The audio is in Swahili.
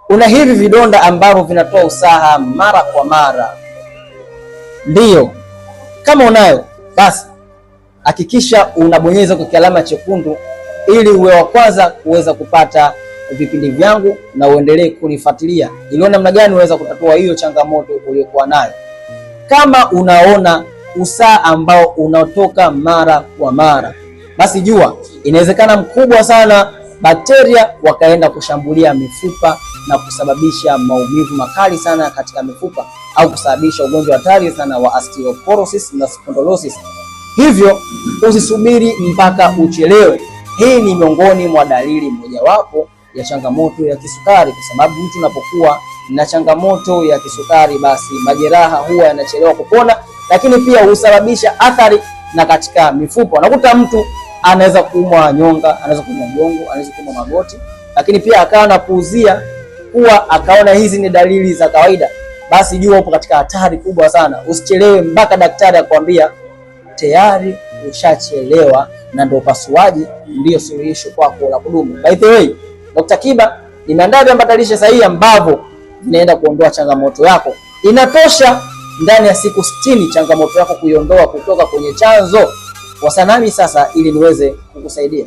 Una hivi vidonda ambavyo vinatoa usaha mara kwa mara? Ndiyo, kama unayo basi hakikisha unabonyeza kwa kialama chekundu ili uwe wa kwanza kuweza kupata vipindi vyangu na uendelee kunifuatilia ili namna gani unaweza kutatua hiyo changamoto uliyokuwa nayo. Kama unaona usaha ambao unatoka mara kwa mara, basi jua inawezekana mkubwa sana bakteria wakaenda kushambulia mifupa na kusababisha maumivu makali sana katika mifupa au kusababisha ugonjwa hatari sana wa osteoporosis na spondylosis. Hivyo usisubiri mpaka uchelewe. Hii ni miongoni mwa dalili mojawapo ya changamoto ya kisukari, kwa sababu mtu unapokuwa na changamoto ya kisukari, basi majeraha huwa yanachelewa kupona, lakini pia husababisha athari na katika mifupa. Unakuta mtu anaweza kuumwa nyonga, anaweza kuumwa mgongo, anaweza kuumwa magoti, lakini pia akawa anapuuzia kuwa akaona hizi ni dalili za kawaida, basi jua upo katika hatari kubwa sana. Usichelewe mpaka daktari akwambia tayari ushachelewa, na ndio upasuaji ndio suluhisho kwako la kudumu. By the way, Dr. Kiba nimeandaa viambatanisho sahihi ambavyo vinaenda kuondoa changamoto yako. Inatosha ndani ya siku 60 changamoto yako kuiondoa kutoka kwenye chanzo. Wasanami sasa ili niweze kukusaidia.